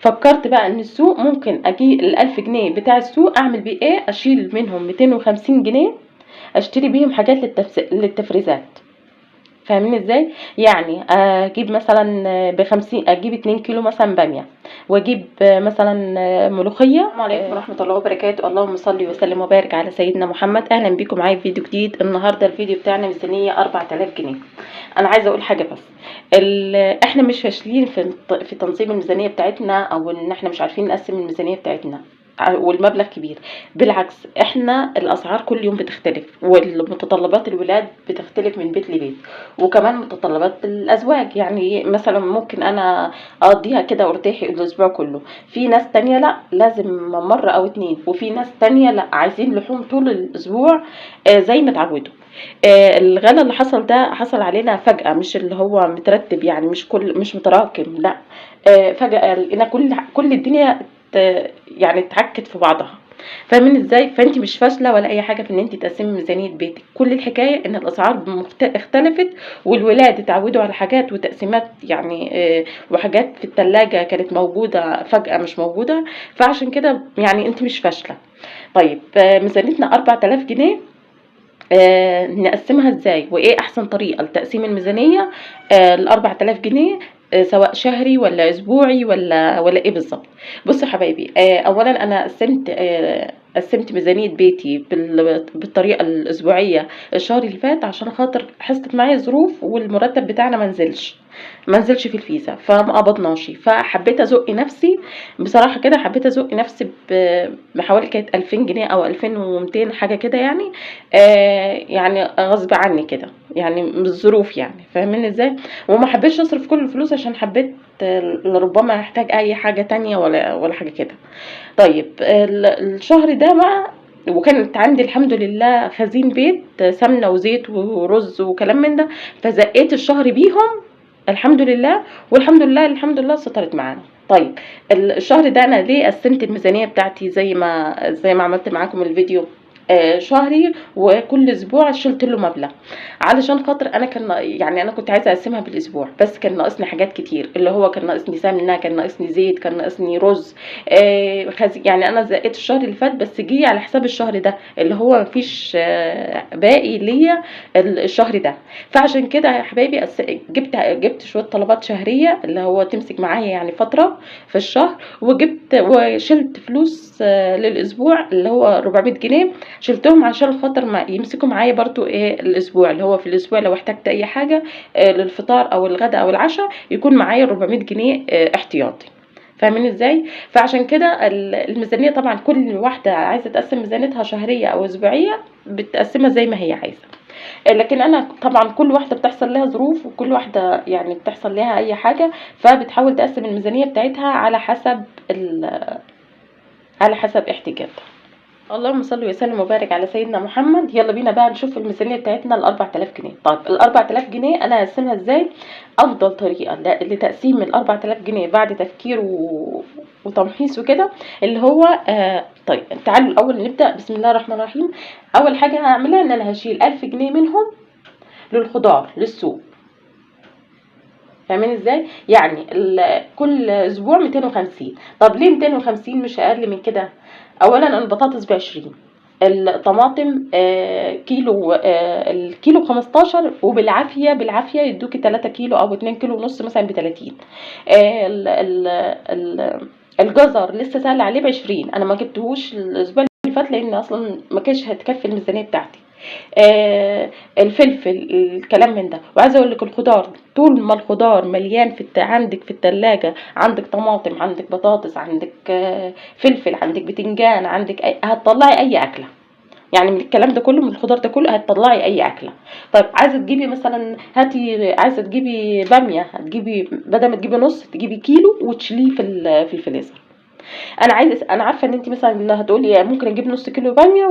فكرت بقى ان السوق ممكن اجي ال1000 جنيه بتاع السوق اعمل بيه ايه، اشيل منهم 250 جنيه اشتري بيهم حاجات للتفريزات. فاهمين ازاي؟ يعني اجيب مثلا ب50، اجيب 2 كيلو مثلا باميه، واجيب مثلا ملوخية. السلام عليكم ورحمة الله وبركاته، اللهم صل وسلم وبارك على سيدنا محمد. اهلا بيكم معايا في فيديو جديد. النهارده الفيديو بتاعنا ميزانية 4000 جنيه. انا عايزه اقول حاجة بس، احنا مش فاشلين في تنظيم الميزانية بتاعتنا، او ان احنا مش عارفين نقسم الميزانية بتاعتنا والمبلغ كبير. بالعكس، احنا الاسعار كل يوم بتختلف، والمتطلبات الولاد بتختلف من بيت لبيت، وكمان متطلبات الازواج. يعني مثلا ممكن انا اقضيها كده وارتاحي الاسبوع كله، في ناس تانية لا لازم مرة او اتنين، وفي ناس تانية لا عايزين لحوم طول الاسبوع، زي ما اتعودوا. الغلا اللي حصل ده حصل علينا فجأة، مش اللي هو مترتب، يعني مش متراكم، لا، فجأة لقينا كل الدنيا يعني اتعكت في بعضها. فاهمين ازاي؟ فانت مش فاشلة ولا اي حاجة في ان انت تقسمي ميزانية بيتك. كل الحكاية ان الاسعار اختلفت، والولاد اتعودوا على حاجات وتقسيمات، وحاجات في التلاجة كانت موجودة فجاة مش موجودة، فعشان كده انت مش فاشلة. ميزانيتنا 4000 جنيه، نقسمها ازاي؟ وايه احسن طريقه لتقسيم الميزانية؟ ال 4000 جنيه، سواء شهري ولا اسبوعي ولا ايه بالظبط؟ بصوا يا حبايبي، اولا انا قسمت ميزانية بيتي بالطريقة الاسبوعية الشهر اللي فات، عشان خاطر حصلت معايا ظروف والمرتب بتاعنا ما نزلش في الفيزا، فما قبضناش. فحبيت ازق نفسي بصراحة كده، حبيت ازق نفسي بحوالي كانت 2000 جنيه او 2200 حاجة كده، يعني غصب عني كده، يعني من الظروف، فاهمين ازاي؟ وما حبيتش اصرف كل الفلوس عشان حبيت لربما احتاج اي حاجة تانية ولا حاجة كده. الشهر ده بقى، وكانت عندي الحمد لله خزين بيت سمنه وزيت ورز وكلام من ده، فزقيت الشهر بيهم الحمد لله، والحمد لله الحمد لله سترت معانا. الشهر ده انا ليه قسمت الميزانية بتاعتي زي ما عملت معاكم الفيديو، شهري وكل اسبوع شلت له مبلغ، علشان خاطر انا كان يعني انا كنت عايزه اقسمها بالاسبوع، بس كان ناقصني حاجات كتير، اللي هو كان ناقصني سمنه، كان ناقصني زيت، كان ناقصني رز، يعني انا زقيت الشهر اللي فات، بس جه على حساب الشهر ده اللي هو مفيش، باقي ليا الشهر ده. فعشان كده يا حبايبي جبت شوية طلبات شهرية اللي هو تمسك معايا فترة في الشهر، وشلت فلوس، للاسبوع اللي هو 400 جنيه، شلتهم عشان خاطر ما يمسكوا معايا برضو الاسبوع، اللي هو في الاسبوع لو احتجت اي حاجة، للفطار او الغداء او العشاء يكون معايا 400 جنيه، احتياطي. فاهمين ازاي؟ فعشان كده الميزانية طبعا كل واحدة عايزه تقسم ميزانيتها شهرية او اسبوعية بتقسمها زي ما هي عايزه، لكن انا طبعا كل واحدة بتحصل لها ظروف، وكل واحدة بتحصل لها اي حاجة، فبتحاول تقسم الميزانية بتاعتها على حسب احتياجاتها. اللهم صل وسلم وبارك على سيدنا محمد. يلا بينا بقى نشوف الميزانية بتاعتنا ال 4000 جنيه. ال 4000 جنيه انا هقسمها ازاي؟ افضل طريقه لتقسيم ال 4000 جنيه بعد تفكير وتمحيص وكده، اللي هو، تعالوا الاول نبدا. بسم الله الرحمن الرحيم. اول حاجة هعملها ان انا هشيل 1000 جنيه منهم للخضار للسوق. فاهمين ازاي؟ يعني كل اسبوع 250. طب ليه 250 مش اقل من كده؟ اولا البطاطس ب20، الطماطم، الكيلو ب15، وبالعافيه بالعافية يدوكي 3 كيلو او 2 كيلو ونص مثلا ب30. الجزر لسه سهل عليه ب20، انا ما جبتهوش الاسبوع اللي فات لان اصلا ما كانش هتكفي الميزانية بتاعتي. الفلفل، الكلام من ده. وعايزه اقول لك الخضار، طول ما الخضار مليان عندك في التلاجة، عندك طماطم، عندك بطاطس، عندك، فلفل، عندك بتنجان، عندك هتطلعي اي اكله، من الكلام ده كله، من الخضار ده كله هتطلعي اي اكله. عايزه تجيبي مثلا، هاتي، عايزه تجيبي باميه، هتجيبي بدل ما تجيبي نص تجيبي كيلو وتشيليه في الفريزر. انا عارفه ان انت مثلا هتقولي ممكن اجيب نص كيلو باميه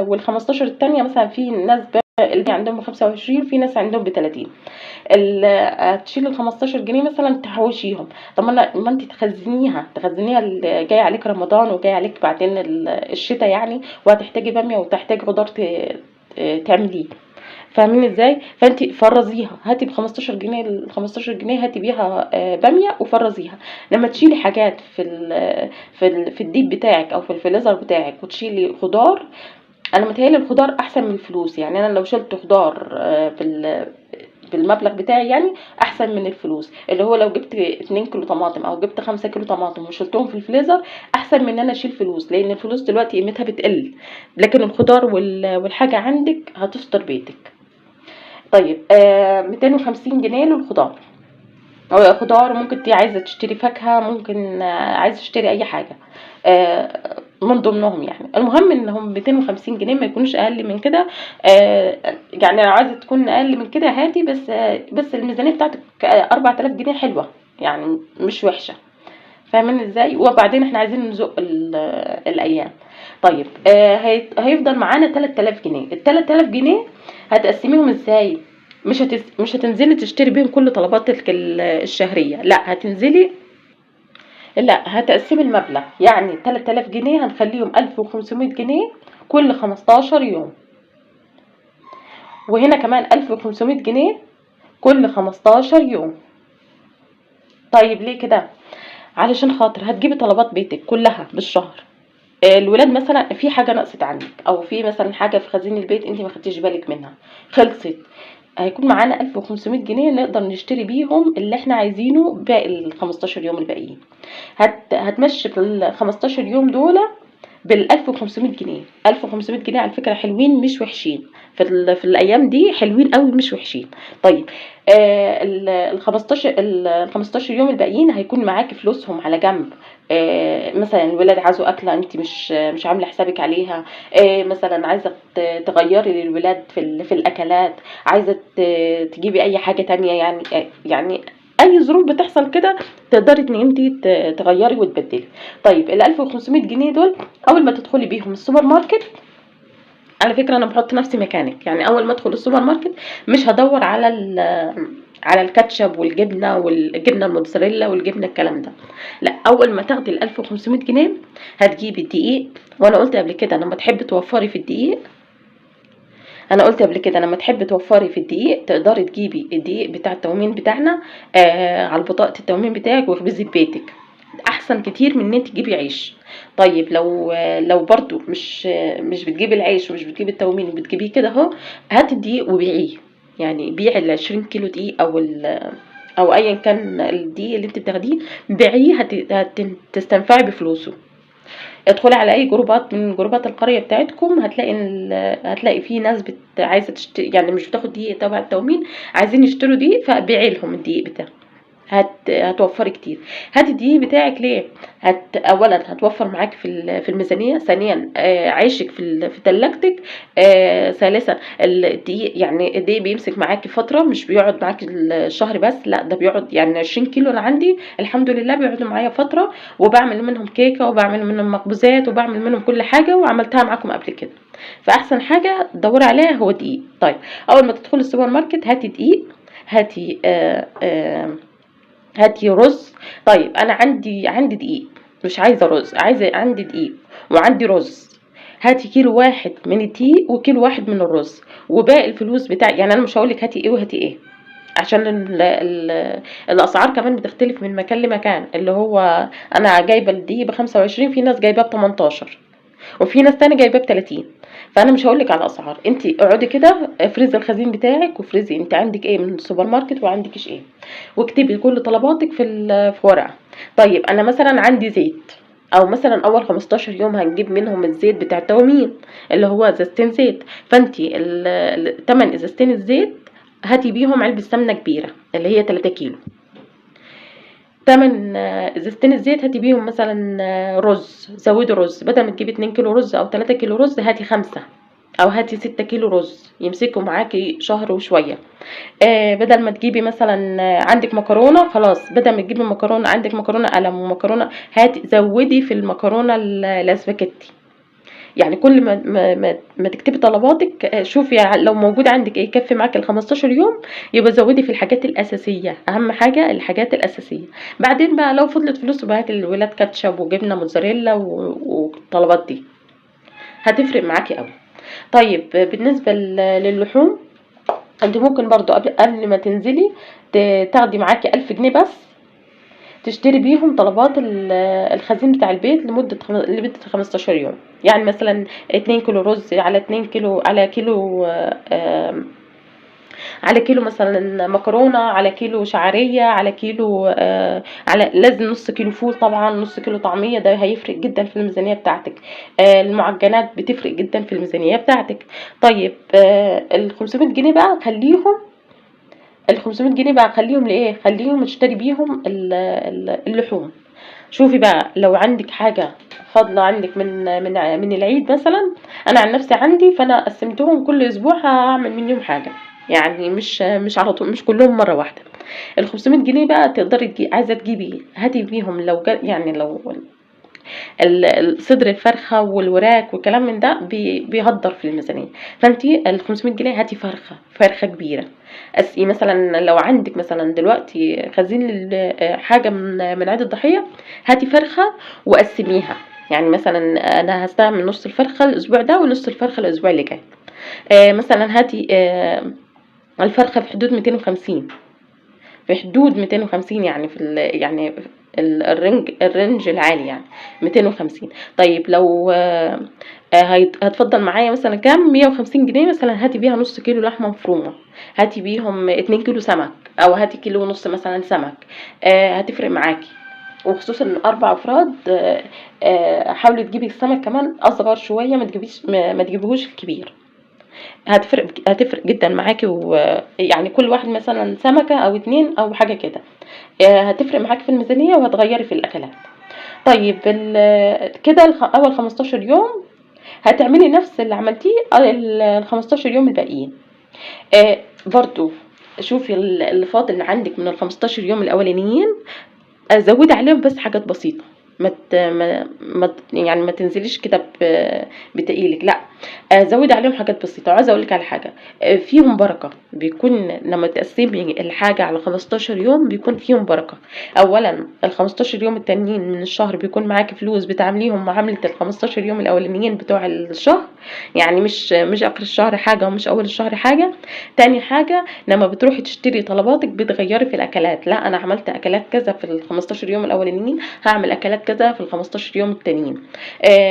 وال 15 التانية، مثلا في ناس اللي عندهم 25، في ناس عندهم بتلاتين. هتشيل ال 15 جنيه مثلا تحوشيهم. طب ما انت تخزنيها اللي جاي عليك رمضان وجاي عليك بعدين الشتاء وهتحتاجي باميه وتحتاجي خضار تعمليه. فاهمين ازاي؟ فانت فرزيها، هاتي ب 15 جنيه، ال 15 جنيه هاتي بيها باميه وفرزيها. لما تشيلي حاجات في ال deep بتاعك او في الفريزر بتاعك وتشيلي خضار، انا متهيألي الخضار احسن من الفلوس. يعني انا لو شلت خضار بالمبلغ بتاعي يعني احسن من الفلوس، اللي هو لو جبت 2 كيلو طماطم او جبت 5 كيلو طماطم وشلتهم في الفريزر احسن من ان انا اشيل فلوس، لان الفلوس دلوقتي قيمتها بتقل، لكن الخضار والحاجة عندك هتستر بيتك. طيب 250 جنيه للخضار، خضار، ممكن انت عايزه تشتري فاكهة، ممكن عايزه تشتري اي حاجة من ضمنهم يعني. المهم انهم 250 جنيه ما يكونوش اقل من كده. يعني لو عايزه تكون اقل من كده هاتي، بس الميزانية بتاعتك 4000 جنيه حلوة يعني، مش وحشة. فاهمين ازاي؟ وبعدين احنا عايزين نزق الايام. طيب هيفضل معانا 3000 جنيه. ال 3000 جنيه هتقسميهم ازاي؟ مش هتنزلي تشتري بيهم كل طلباتك الشهرية، لا هتنزلي، لا هتقسمي المبلغ. يعني 3000 جنيه هنخليهم 1500 جنيه كل 15 يوم، وهنا كمان 1500 جنيه كل 15 يوم. طيب ليه كده؟ علشان خاطر هتجيبي طلبات بيتك كلها بالشهر. الولاد مثلا في حاجة نقصت عندك، او في مثلا حاجة في خزين البيت انت ما خدتيش بالك منها خلصت، هيكون معانا 1500 جنيه نقدر نشتري بيهم اللي احنا عايزينه باقي ال 15 يوم الباقيين. هتمشي في ال 15 يوم دول بال 1500 جنيه. 1500 جنيه على فكرة حلوين مش وحشين في الايام دي، حلوين قوي مش وحشين. طيب ال 15 يوم الباقيين هيكون معاكي فلوسهم على جنب. مثلا الولاد عايزوا اكله انت مش عامله حسابك عليها، مثلا عايزه تغيري للولاد في الاكلات، عايزه تجيبي اي حاجة تانية، يعني اي ظروف بتحصل كده تقدري ان انت تغيري وتبدلي. طيب ال 1500 جنيه دول اول ما تدخلي بيهم السوبر ماركت، على فكرة انا بحط نفسي مكانك، يعني اول ما ادخل السوبر ماركت مش هدور على الكاتشب والجبنه والجبنه الموتزاريلا والجبنه الكلام ده، لا اول ما تاخدي ال 1500 جنيه هتجيبي الدقيق. وانا قلت قبل كده لما تحبي توفري في الدقيق، انا قلت قبل كده لما تحبي توفري في الدقيق تقدري تجيبي الدقيق بتاع التموين بتاعنا على بطاقة التموين بتاعك واخبزي في بيتك، احسن كتير من ان انت تجيبي عيش. طيب لو برضو مش بتجيبي العيش ومش بتجيبي التموين وبتجيبيه كده اهو، هاتي الدقيق وبيعيه، يعني بيعي ال 20 كيلو دقيق او ايا كان الدقيق اللي انت بتاخديه بيعيه، هتستنفعي بفلوسه. ادخلي على اي جروبات من جروبات القرية بتاعتكم، هتلاقي في ناس عايزه تشتري، يعني مش بتاخد دقيق تبع التموين، عايزين يشتروا دقيق، فبيعي لهم الدقيق بتاعك، هتوفري كتير. هاتي الدقيق بتاعك ليه؟ اولا هتوفر معاك في الميزانية، ثانيا عيشك في تلاجتك، ثالثا الدقيق، يعني الدقيق بيمسك معاكي فترة، مش بيقعد معاكي الشهر بس، لا ده بيقعد يعني 20 كيلو انا عندي الحمد لله بيقعدوا معايا فترة، وبعمل منهم كيكة وبعمل منهم مخبوزات وبعمل منهم كل حاجة، وعملتها معاكم قبل كده. فاحسن حاجة تدوري عليها هو دقيق. طيب اول ما تدخلي السوبر ماركت هاتي دقيق، هاتي رز. طيب انا عندي دقيق، مش عايزه رز، عندي دقيق وعندي رز، هاتي كيلو واحد من الدقيق وكيلو واحد من الرز، وباقي الفلوس بتاع، يعني انا مش هقولك هاتي ايه وهاتي ايه، عشان الاسعار كمان بتختلف من مكان لمكان. اللي هو انا جايبه الدقيق ب25، في ناس جايباه ب18، وفي ناس تانية جايباه ب30، فانا مش هقولك على الاسعار. انت اقعدي كده افرزي الخزين بتاعك، وافرزي انت عندك ايه من السوبر ماركت وعندكش ايه، واكتبي كل طلباتك في ورقة. طيب انا مثلا عندي زيت، او مثلا اول 15 يوم هنجيب منهم الزيت بتاع التومين اللي هو ازازتين زيت، فانت تمن ازازتين الزيت هاتي بيهم علبة سمنه كبيرة اللي هي 3 كيلو. تمن ازازتين الزيت هاتي بيهم مثلا رز، زودي رز، بدل ما تجيبي 2 كيلو رز او 3 كيلو رز هاتي 5 او هاتي 6 كيلو رز، يمسكوا معاكي شهر وشوية. بدل ما تجيبي مثلا عندك مكرونه، خلاص بدل ما تجيبي مكرونه، عندك مكرونه قلم ومكرونه، هاتي زودي في المكرونه الاسباجيتي. يعني كل ما تكتبي طلباتك، شوفي لو موجود عندك ايه يكفي معاك ال 15 يوم، يبقى زودي في الحاجات الاساسية، اهم حاجة الحاجات الاساسية. بعدين بقى لو فضلت فلوس بقى هاتي للولاد كاتشب وجبنه موتزاريلا والطلبات دي، هتفرق معاكي قوي. طيب بالنسبة للحوم، انت ممكن برضو قبل ما تنزلي تاخدي معاكي 1000 جنيه بس، تشتري بيهم طلبات الخزين بتاع البيت لمدة 15 يوم. يعني مثلا 2 كيلو رز على 2 كيلو، على كيلو، على كيلو مثلا مكرونة، على كيلو شعرية، على كيلو، على لازم نص كيلو فول طبعا، نص كيلو طعمية، ده هيفرق جدا في الميزانية بتاعتك. المعجنات بتفرق جدا في الميزانية بتاعتك. طيب، ال 500 جنيه بقى خليهم، ال 500 جنيه بقى خليهم لإيه؟ خليهم تشتري بيهم اللحوم. شوفي بقى لو عندك حاجة فاضلة عندك من العيد مثلا، أنا عن نفسي عندي، فأنا قسمتهم كل أسبوع هعمل منهم حاجة، يعني مش على طول، مش كلهم مرة واحدة. ال 500 جنيه بقى تقدري عايزة تجيبي هاتي بيهم، لو يعني لو صدر الفرخة والوراك والكلام من ده بيهدر في الميزانية. فانتي ال 500 جنيه هاتي فرخة كبيرة. اسقي مثلا لو عندك مثلا دلوقتي خزين حاجة من عيد الضحية، هاتي فرخة وقسميها. يعني مثلا انا هستعمل نص الفرخة الاسبوع ده ونص الفرخة الاسبوع اللي جاي. مثلا هاتي، الفرخة في حدود 250، في حدود 250، يعني في يعني ال range العالي يعني 250. طيب لو، هتفضل معايا مثلا كام؟ 150 جنيه مثلا، هاتي بيها نص كيلو لحمة مفرومة، هاتي بيهم 2 كيلو سمك، او هاتي كيلو ونص مثلا سمك. هتفرق معاكي، وخصوصا ان 4 افراد. حاولي تجيبي السمك كمان اصغر شوية، ما تجيبيهوش الكبير، هتفرق جدا معاكي. ويعني كل واحد مثلا سمكة او 2 او حاجة كده، هتفرق معاكي في الميزانية وهتغيري في الاكلات. طيب كده اول 15 يوم هتعملي نفس اللي عملتيه ال 15 يوم الباقيين. برضو شوفي اللي فاضل عندك من ال 15 يوم الاولانيين، زودي عليهم بس حاجات بسيطة، ما تنزليش كده بتقيلك، لا، زودي عليهم حاجات بسيطة. وعايزة اقول لك على حاجة، فيهم بركة، بيكون لما تقسمي الحاجة على 15 يوم بيكون فيهم بركة. اولا ال 15 يوم التانيين من الشهر بيكون معاكي فلوس بتعامليهم معاملة ال 15 يوم الاولانيين بتوع الشهر، يعني مش اخر الشهر حاجة ومش اول الشهر حاجة. تاني حاجة لما بتروحي تشتري طلباتك بتغيري في الاكلات، لا انا عملت اكلات كذا في ال 15 يوم الاولانيين، هعمل اكلات كذا في ال 15 يوم التانيين.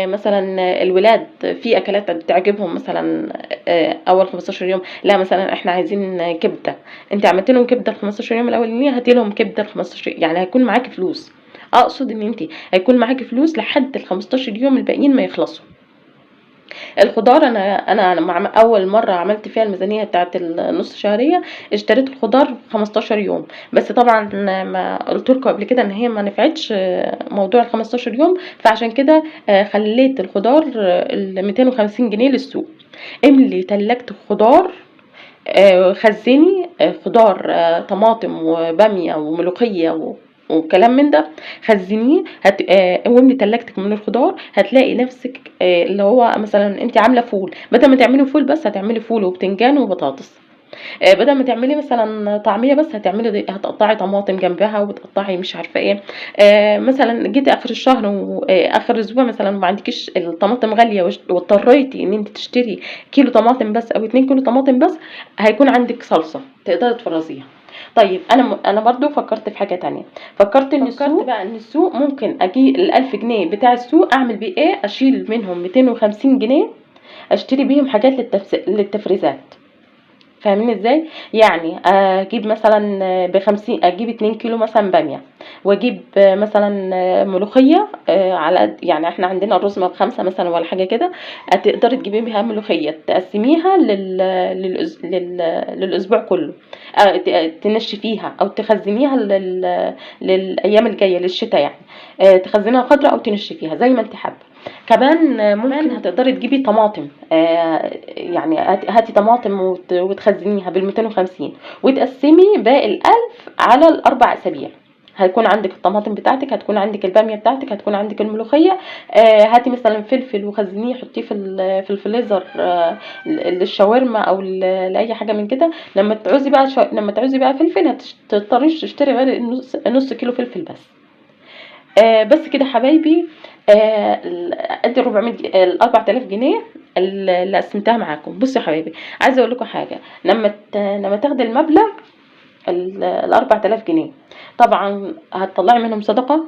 مثلا الولاد في اكلات بتعجبهم مثلا، اول 15 يوم، لا مثلا احنا عايزين كبده، انت عملت لهم كبده ال 15 يوم الاولانيين، هاتي لهم كبده ال 15، يعني هيكون معاكي فلوس. اقصد ان انت هيكون معاكي فلوس لحد ال 15 يوم الباقيين ما يخلصوا. الخضار انا لما اول مره عملت فيها الميزانيه بتاعت النص شهريه اشتريت الخضار 15 يوم بس، طبعا ما قلت لكم قبل كده ان هي ما نفعتش موضوع ال 15 يوم، فعشان كده، خليت الخضار، ال 250 جنيه للسوق. املي تلاجة الخضار، خزني، خضار، طماطم وباميه وملوخيه وكلام من ده، خزنيه، واملي تلاجتك من الخضار. هتلاقي نفسك، اللي هو مثلا انت عامله فول، بدل ما تعملي فول بس هتعملي فول وبتنجان وبطاطس، بدل ما تعملي مثلا طعميه بس هتقطعي طماطم جنبها وتقطعي مش عارفه ايه. مثلا جيتي اخر الشهر اخر اسبوع مثلا ما عندكيش الطماطم غاليه واضطريتي ان انت تشتري كيلو طماطم بس او 2 كيلو طماطم بس، هيكون عندك صلصه تقدري تفرزيها. طيب انا برضو فكرت في حاجه تانية، فكرت ان فكرت السوق بقى ان السوق ممكن اجي ال1000 جنيه بتاع السوق اعمل بيه ايه؟ اشيل منهم 250 جنيه اشتري بيهم حاجات للتفريزات. فاهمين ازاي؟ يعني اجيب مثلا ب50، اجيب 2 كيلو مثلا باميه، واجيب مثلا ملوخيه، على قد يعني احنا عندنا الرزمه ب5 مثلا ولا حاجه كده، هتقدري تجيبي بيها ملوخيه تقسميها للاسبوع كله، تنشفيها او تخزنيها للايام الجايه للشتاء يعني، تخزنيها خضراء او تنشفيها زي ما انت حابه. كمان ممكن هتقدري تجيبي طماطم، يعني هاتي طماطم وتخزنيها بالميتين وخمسين وتقسمي باقي ال1000 على الأربع أسابيع. هيكون عندك الطماطم بتاعتك، هتكون عندك البامية بتاعتك، هتكون عندك الملوخية. هاتي مثلا فلفل وخزنيه، حطيه في الفريزر، للشاورما أو لأي حاجة من كده. لما تعوزي بقى فلفل هتضطريش تشتري غير نص كيلو فلفل بس. بس كده حبايبي. ادي 400 ال 4000 جنيه اللي قسمتها معاكم. بصوا يا حبايبي، عايزه اقول لكم حاجة، لما تاخدي المبلغ ال 4000 جنيه، طبعا هتطلعي منهم صدقه،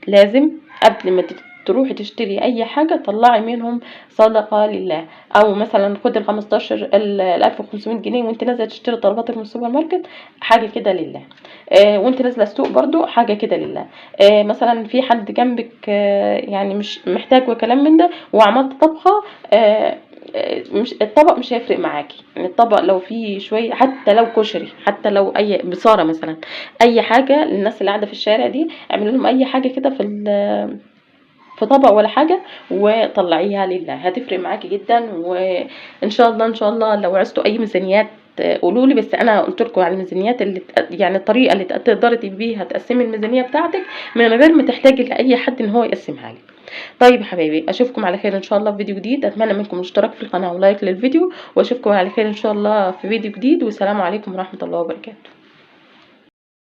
لازم قبل ما تروحي تشتري اي حاجة طلعي منهم صدقه لله. او مثلا خدي ال 15 ال 1500 جنيه وانت نازله تشتري طلباتك من السوبر ماركت، حاجة كده لله. وانت نازله السوق برضو حاجة كده لله. مثلا في حد جنبك يعني مش محتاج وكلام من ده، وعملت طبخه، مش الطبق مش هيفرق معاكي، يعني الطبق لو فيه شوية، حتى لو كشري، حتى لو اي بصاره مثلا، اي حاجة للناس اللي قاعدة في الشارع دي، اعملي لهم اي حاجة كده في طبق ولا حاجة وطلعيها لله، هتفرق معاكي جدا. وان شاء الله ان شاء الله لو عوزتوا اي ميزانيات قولوا لي، بس انا قلت لكم على الميزانيات اللي يعني الطريقة اللي تقدري بيها تقسمي الميزانية بتاعتك من غير ما تحتاجي لاي حد ان هو يقسمها لك. طيب يا حبايبي، اشوفكم على خير ان شاء الله في فيديو جديد. اتمنى منكم الاشتراك في القناة و like للفيديو، واشوفكم على خير ان شاء الله في فيديو جديد. والسلام عليكم ورحمة الله وبركاته.